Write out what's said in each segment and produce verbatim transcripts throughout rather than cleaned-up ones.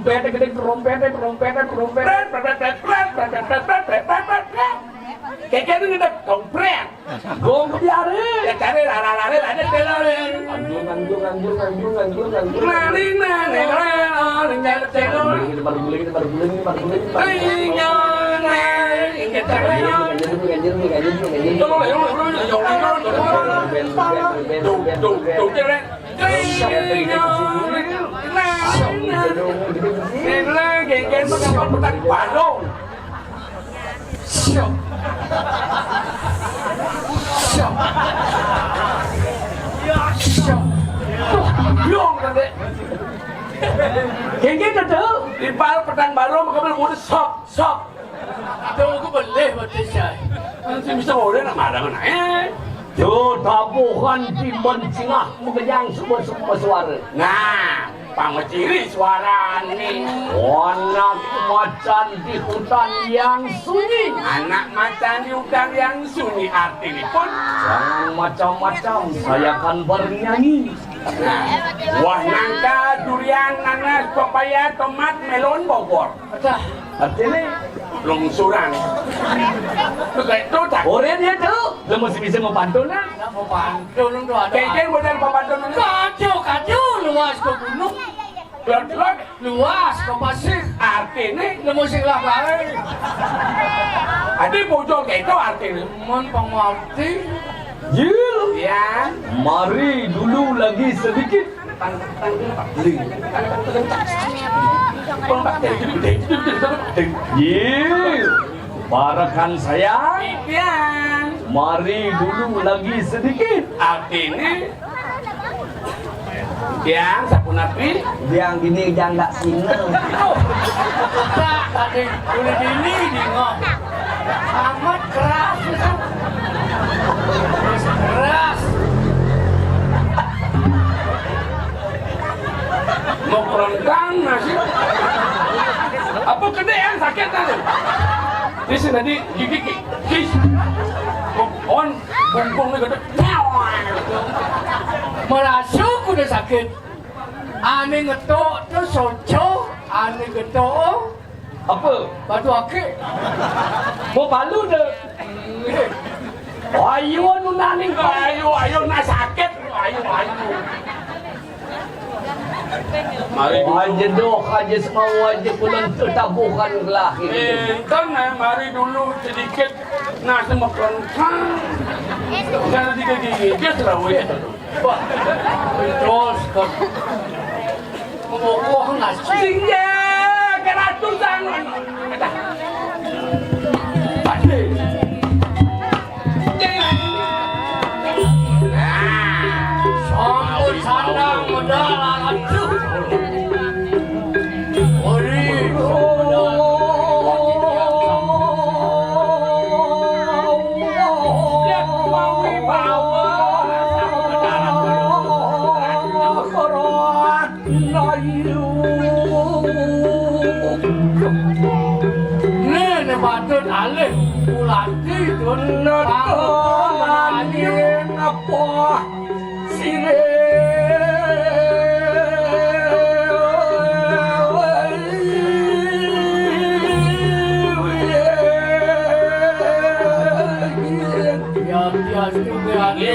Trompet gedé, trompet, trompet, trompet. Pret, pret, pret, pret, pret, pret, pret, pret, pret, pret, pret. Kéké nu gedé, trompet. Gong biaré. Ya, cari lari-lari, ada telorin. Anjung, anjung, anjung, anjung, anjung, anjung. Lari, lari, lari, lari, nyari telor. Ini baru guling, ini baru guling, ini baru guling, ini baru guling. Ringan, ringan, ringan. Tuh, tuh, tuh, cewek. Ini lagi, kan, makan petang balong. Siap. Siap. Siap. Tuh, belum, kan, Dek? Geng-geng, tuh. Di pal petang balong, makan belum, udah, sok, sok. Tuh, aku boleh, berarti, saya. Nanti bisa boleh, nak marah, mana, eh? Tuh, tabuhan di mencingah, mengejang semua, semua suara. Nah. Pang ciri suarane. Anak macan di hutan yang sunyi. Anak macan di hutan yang sunyi artinipun? Jangan macam-macam, saya akan bernyanyi. Nah, buah nangka, durian, nanas, pepaya, tomat, melon, bogor. Adah. Artine? Lungsuran. Begitu tak? Ora ya, Cuk. Lah mesti bisa mau pantun, nah. Nak mau pantun tu ada. Kengkeng modal pantun. Kaca, kaca, luas ke gunung. Lot, lot. Luas ke pasir. Artine? Lah mesti lah bae. Adi bocor kayak itu artine. Mon pengerti. Yul. Ya. Mari dulu lagi sedikit. Ye, para rekan saya. Pian. Mari dulu lagi sedikit. Artine? Pian, sapunapi? Pian gini janda sini. Oh, tak, tadi boleh bini di ngok. Amat keras, keras. Mau kelentang nasi. Apa gede yang sakit tadi? Di sini tadi gigi, gigi. On, bungkung ni gede. Merasa aku dah sakit. Ane ngetok tu soco, ane getok. Apa? Batu akik. Mau palu dah. Ayo nunani. Ayo, ayo, nak sakit. Ayo, ayo. Mari dulu. Aja doh, aja semau aja pulang tetabuhan gelah ini. Eh, kan, eh, mari dulu sedikit nasi makan. Jangan tiga gigi, dia terawih. Wah, terus kok. Mengokoh nasi. Singgah, keratusan. Sampun sandang medal aduh. Ori, sampun medal. Lihat, mau wibawa, sampun medal. Nene patut alih ulati dun. Apa sire? Ya, ya, ya, ya.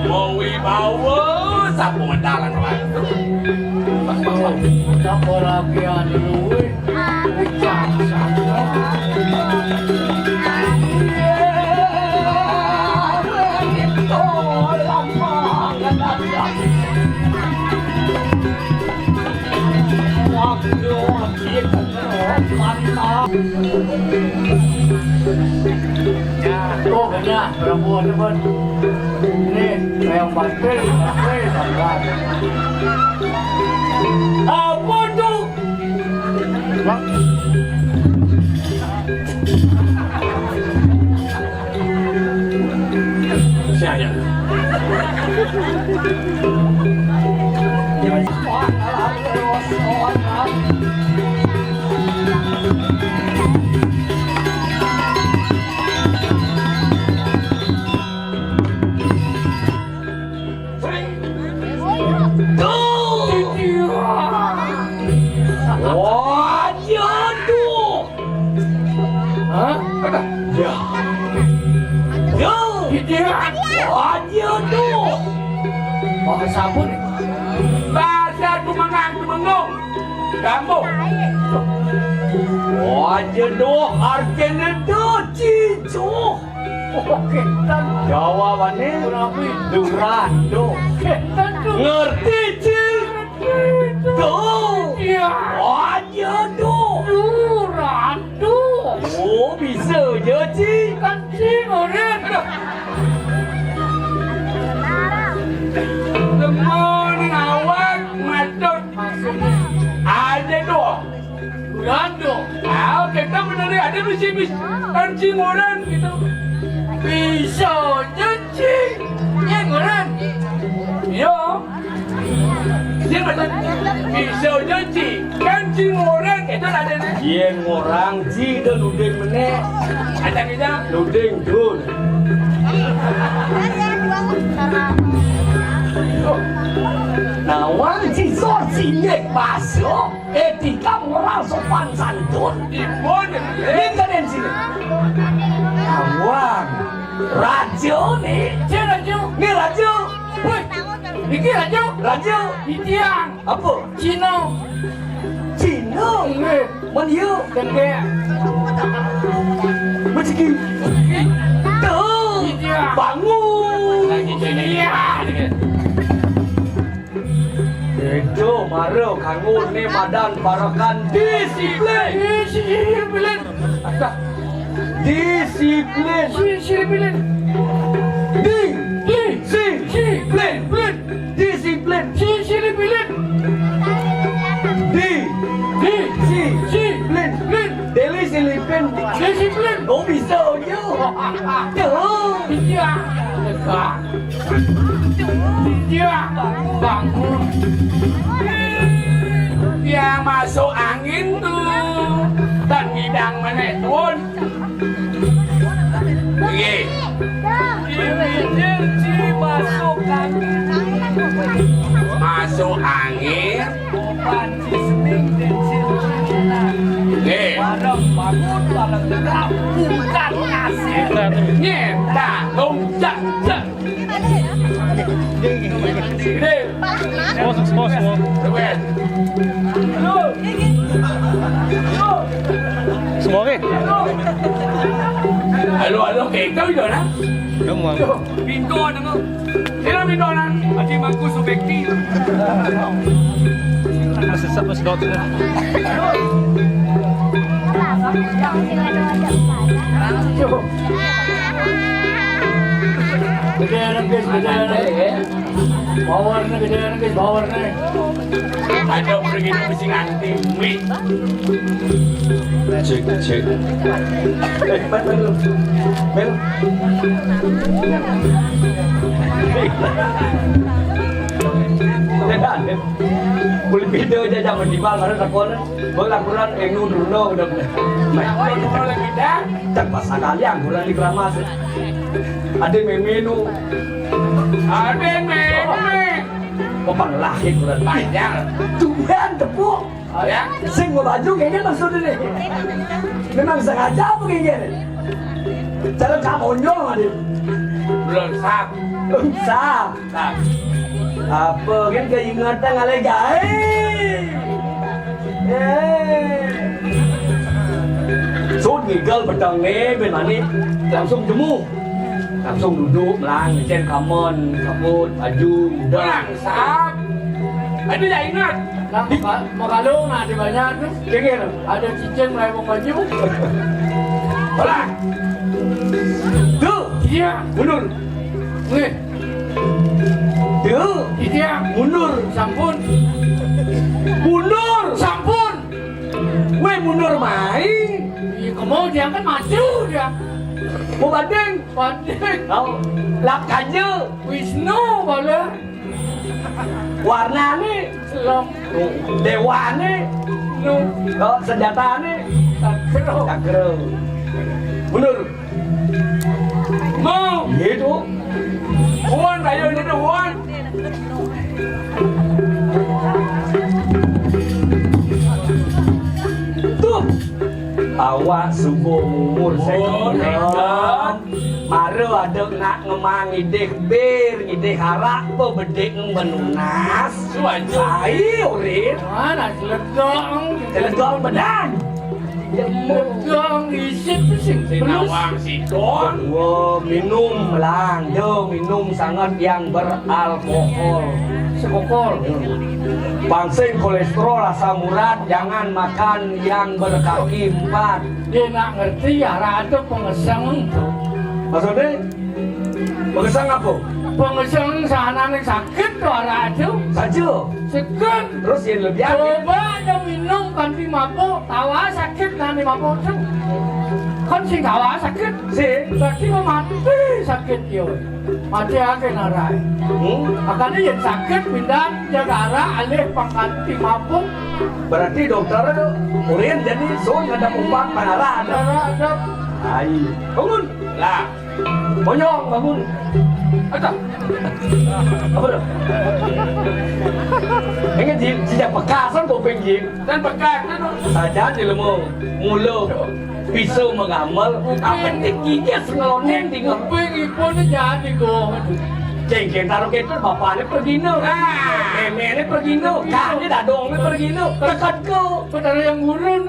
Mawibawa sapumedalan waktu. Sapa lagi anu luwih wicaksana? Oh, banyak perempuan tu pun. Ni, yang bantai, bantai, bantai. Apa tu? Tuh. Wah, dia tuh. Hah? Ya. Yo. Dia. Wah, dia tuh. Wah, sabun. Bahasa Tumengang, Tumenggung. Kamu. Wah, dia tuh. Artinya tuh, cicu. Oh, kénten. Jawabané Rabi. Durando. Kénten, Duk. Ngerti, Ci? Ngerti, Duk. Tuh. Iya. Aja, Duk. Durando. Oh, bisa aja, Ci. Kan Ci ngoréng. Demen awak matur. Aja, Duk. Rando. Ah, kita bener ya, ada mesti bis. Kan Ci ngoréng gitu. Bisa aja, Ci. Nyén ngoréng. Iya. Nyén ngoréng. Bisa aja, Ci. Kan Ci ngoréng, itu ada nih. Yén ngorang, Ci, udah luding menék. Ada kita. Luding, Dun. Nawang, Ci, sor, Ci, nyék, masuk. Étika, moral, sopan santun. Ipun. Ning kadén sini. Awang. Raja né. Cé raja. Né raja. Woi. Iki raja. Raja. Titiang. Apa? Cina. Cina. Nggih. Mun iya. Déngék. Rezeki. Tuh. Titiang. Bangun. Lagi titiang. Itu mara kanggo né madan parekan disiplin. Disiplin. Disiplin. Disiplin. Di. Di. Si. Si. Plin. Plin. Disiplin. Si. Disiplin. Di. Di. Si. Si. Plin. Plin. Deli silipin. Disiplin. Oh, bisa, yo. Tuh. Iya. Iya, bangun. Dia masuk angin tuh. Dan ngidang menék tuun. Iya. Diwijil Ci masuk angin. Masuk angin. Opan Ci sening, tensil Ci tenang. Iya. Bareng bangun, bareng gerak, bukan ngasih. Nyéta, loncat, cek. Gede. Semua, semua, semua. Keren. Semua, oke? Halo, halo, oke. Kau itu, nah? Kamu, Bang. Pintu, nah, kau. Sino pintu, nah? Haji Mangku Subekti. Masih satu sedot. Gedé nangkis, gedé nangkis. Power né, gedé nangkis, power né. Ada pergi mesti nganti. Wih. Cek, cek. Eh, Mel, Mel. Mel. Tidak, Mel. Kulit beda aja zaman di mana, mana sekolah. Bola kurang, eh, nu, nu, nu, udah. Mel. Lagi dah. Tak pas sekali yang kurang di keramas. Ada mémé nu. Ada mémé. Kok pang lahir kurang panjang. Tuhan tepuk. Oh, ya. Sing mau baju kayaknya maksudnya nih. Memang sengaja apa kayaknya nih? Cara kamu nyong ada. Belum sah. Belum sah. Apa kan keingatan alé gaé. Eh. Sud ngigel pedangé, ben mané langsung jemu. Langsung duduk, melang, ngecén kamen, kabut, baju, udah. Melang, sap. Aduh, ya ingat. Nah, maka-, makalung nah di banyak tuh. Kengir. Ada cicing mulai mau maju. Olah. Tuh, iya, mundur. Nih. Tuh, iya, mundur. Sampun. Mundur, sampun. Weh, mundur mai. Iya, kamu dia kan maju dia. Mau banding? Banding. Kau lap kanja. Wisnu boleh. Warnane selem. Dewane nu. Oh, senjatane cakra. Cakra. Mundur. Mau. Gitu. Wan, ayo ini tuh, Wan. Tuh. Awak subuh umur. Oh, seket. Mara ada nak ngemang ngidih bir, ngidih arak, apa bedik menunas. Suaja. Ai, urin. Mana celegong? Celegong bedan. Celegong isit sing sing pelus. Nawang sidon. Wah, minum lang, yo, minum sangat yang beralkohol. Sekokol. Pangsing kolesterol asam urat, jangan makan yang berkaki empat. Dia nak ngerti ya, ada pengeseng tu. Maksudnya? Pengesang apa? Pengesang sahanane sakit to arak itu. Saja. Sakit. Terus yang lebih aneh. Coba ada minum kanti mabuk, tawa sakit nanti mabuk itu. Kan sing tawa sakit. Sing. Berarti mati sakit yo. Mati aja narai. Hmm? Makanya yang sakit pindah jaga arak alih pangkanti mabuk. Berarti dokter itu urin jadi sun ada umpat pengarah ada. Pengarah ada. Ai. Bangun. Lah. Bonyong, bangun. Ada. Apa dah? Ingat, Ji, sejak pekasan kau peng, Ji. Dan pekas, kan? Saja di lemu, mulu, pisau mengamal, apa tinggi dia sengeloneng tinggal. Kuping ipun jadi kok. Cengkeh taruh kita, bapaknya pergi no. Ah. Memeknya pergi no. Kakaknya dadongnya pergi no. Dekat kau. Petara yang gurun.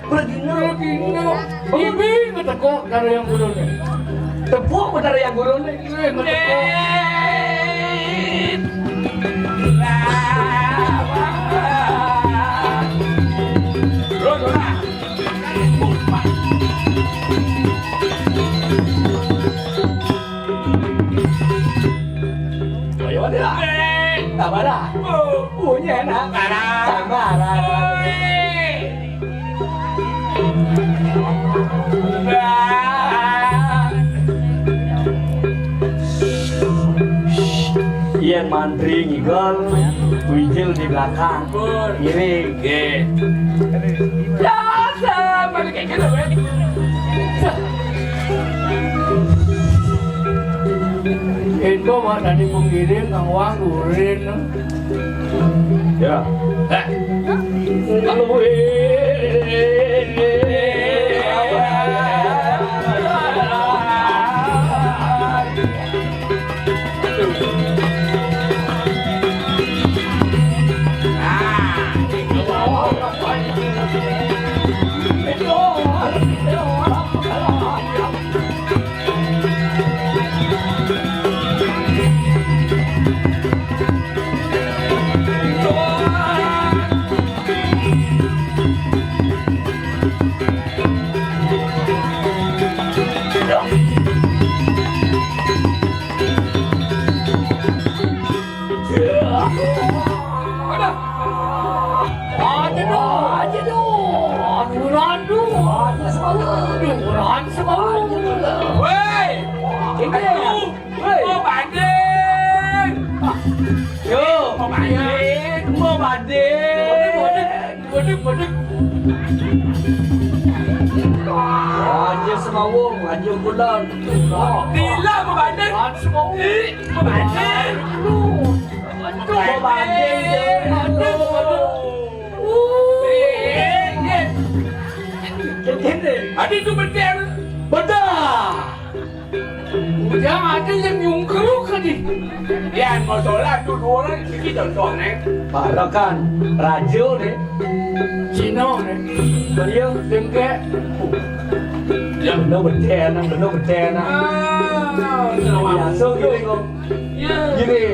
Pergi no. Pergi no. Ibi ngeteko karo yang gurun. Tepuk karo yang gurun. Ibi ngeteko. Ayo, ada. Tambah dah. Oh. Punya nak. Sabar. Sabar. Yen mantri ngigel, kuicil di belakang. Ngiring. Nggih. Ya, sama kayak gitu, Bang. Ento mak tadi pengiring kang wang durin. Ya. Eh. Lalu, eh. Aduh, aduh, aduh. Aduh, aduh. Aduh, aduh. Woi, ini. Woi. Mau banding. Yo, mau banding. Mau banding. Waduh, waduh. Raja Semawung, Raja Kulon. Bila mau banding. Raja Semawung. Ih, mau banding. Mau banding. Aduh, aduh. Kene. Adi tu betul. Betul. Ujang ada yang nyungkeruk tadi. Yan, masalah tu dua orang sikit contoh ni. Barakan raja ni. Cina ni. Dia dengkek. Ya. Benar betul, benar betul. Ah, biasa gini kau. Ya. Gini.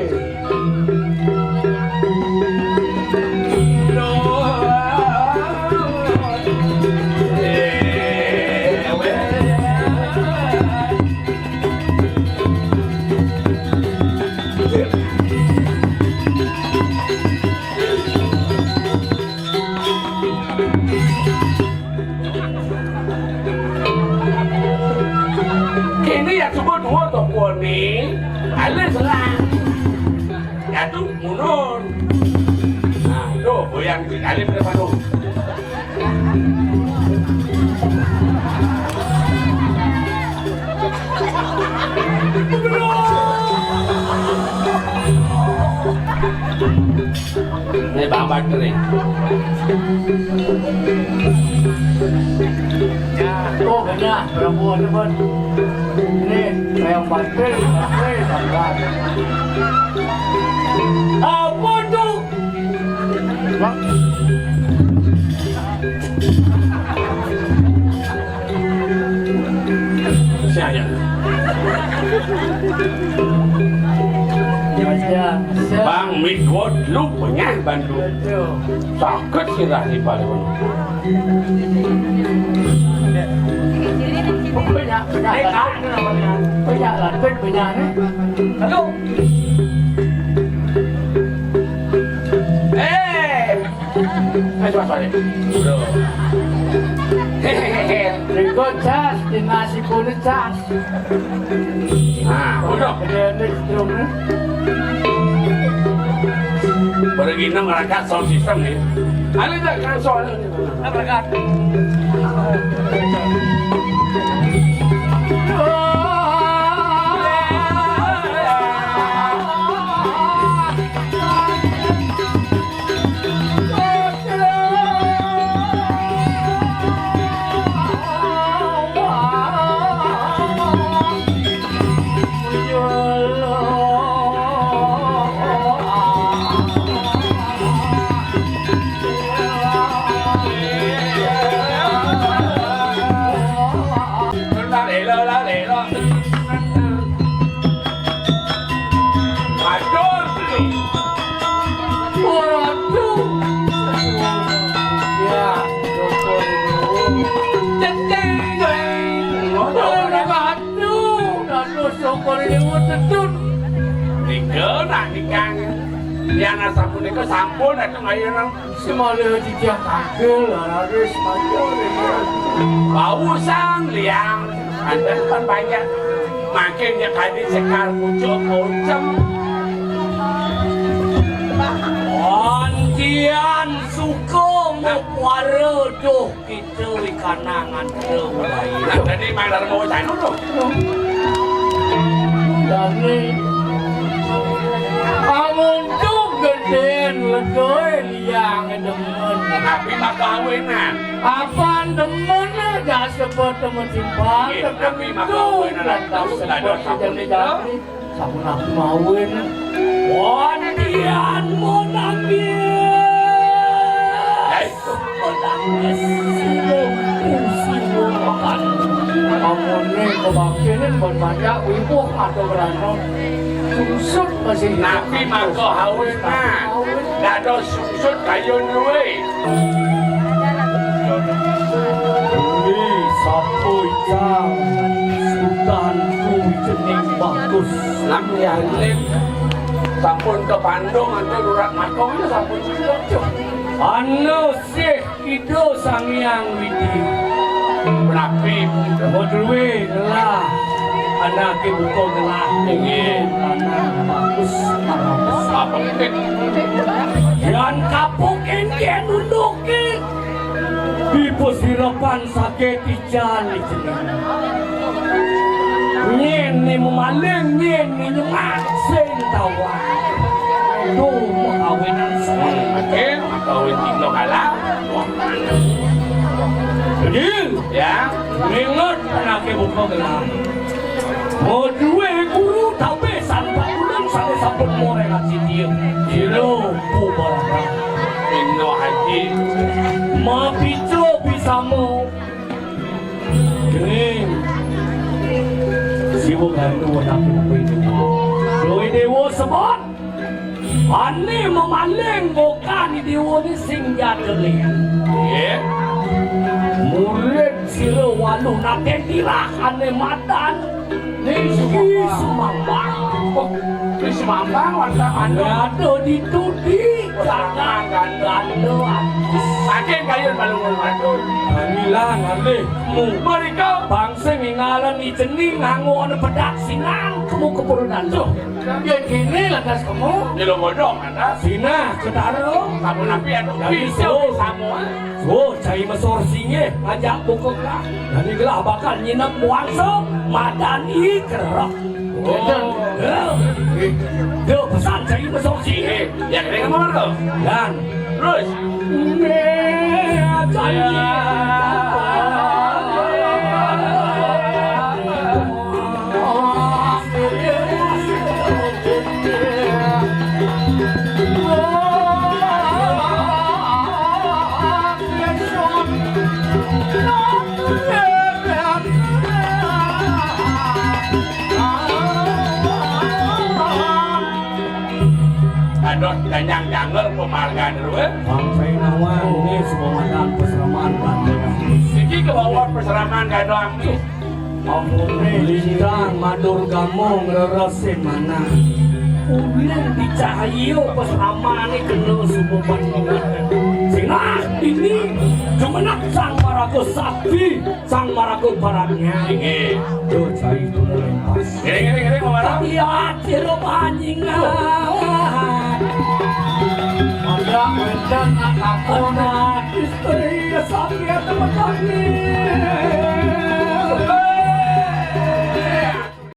Serang. Jatuh mundur. Nah, itu goyang di kali berapa tuh? Ini bambat kering. Oh, kena perempuan ni pun. Ni, yang batin, batin, batin. Apa tu? Bang. Saya. Ya, ya. Bang Midward lu penyah bantu. Betul. Sakit sirah di palu. Banyak, banyak. Banyak lah, banyak ni. Lalu. Eh. Eh, coba balik. Bro. Hehehe. Riko cas, di nasi kuning cas. Nah, udah. Dia ni, dia ni. Pergi nang rakyat sound system ni. Ada tak kan soal ni? Rakyat. Matur. Waduh. Ya, syukur dulu. Waduh, waduh, syukur dulu, tetun. Nika nak nikang. Yang sapunika sampun dateng ayo nang. Semala titiang tangkil, raris panjang. Bau sang liang, ada pan banyak. Makin dia kadi sekar pucuk ucem. Antian suka mukwara duh kita wikanangan budaya. Nah, tadi main dalam bawah sana tu. Dani. Amun tu gedén legoy liang demen. Tapi maka awinan. Apan demen aja sebut temen simpang. Iya, tapi maka awinan. Tahu sudah ada sampun itu. Sampun aku mawin. Wandian monangis. Hei. Monangis. Silo, silo makan. Amune kebaktian pun banyak wibuh atau berano. Sungsut masih. Nabi mangko hawinan. Dados sungsut kayu duwe. Beli sapu icang, sudan kuwi jeneng bagus. Lah ya, Lim. Sampun ke Bandung, antuk lurat makong itu sampun sudah. Anu sih, Ida Sang Hyang Widi. Menapi. Mau duwe gelah. Anake buka gelah. Inggih. Lanang bagus, marang besar. Apa itu? Yan kapuk enten unduke. Bibus hirepan sake tijan jeneng. Nyen ni memaling, nyen ni nyemak, sing tawang. Duh, makawinan semua. Oke, makawin dino kalah. Wah, mana? Jadi, ya, nginget anake buka gelah. Mau duwe guru tapi santak ulun sane sampun moreng ati dia. Jero bubarang. Ino haji. Mapico bisamo. Ding. Siwa gandu wenang kuwi. Doi dewa sebot. Ane memaling bukan dewa ni sing jadeli. Iya. Murid sila waluh naten tirah ane madan. Ni sumambang. Oh, di Semambang wantah anu. Aduh, ditudi. Jangan gando. Saking kayun balungul batu. Inilah ngalih mu. Mereka bangsa ninggalan di jening nganggo ana pedak sinang kemu kepuru dantuh. Ya kini lantas kemu. Jelo bodong lantas. Sinah, ketara. Kamu napi anu. Jadi bisa so. Sama. Oh, cai mesor singgih, ngajak buka gelah. Dan gelah bakal nyinep muangsa, madan i kerep. Oh. Ya. Dia pesan cai mesor singgih. Ya, kena ngomong tu. Dan. Terus. Nih, cai. Ya. Aduh, danyang jangel pemargan ruwet. Bangsa Inawan, ini semua madan peseraman bantuan. Siki kebawa peseraman gadang. Lintang madur gamong reresin mana. Ulin dicahaya peseraman ini kena semua bantuan. Sinah ini jumenek sang maraga sakti. Sang maraga paranya. Inggih. Duh, cai itu melimpas. Ngiring, ngiring, ngiring, Mawar. Tapi ati rumanyingan. Ada wédon anak aku. Anak istri sampai teman kami.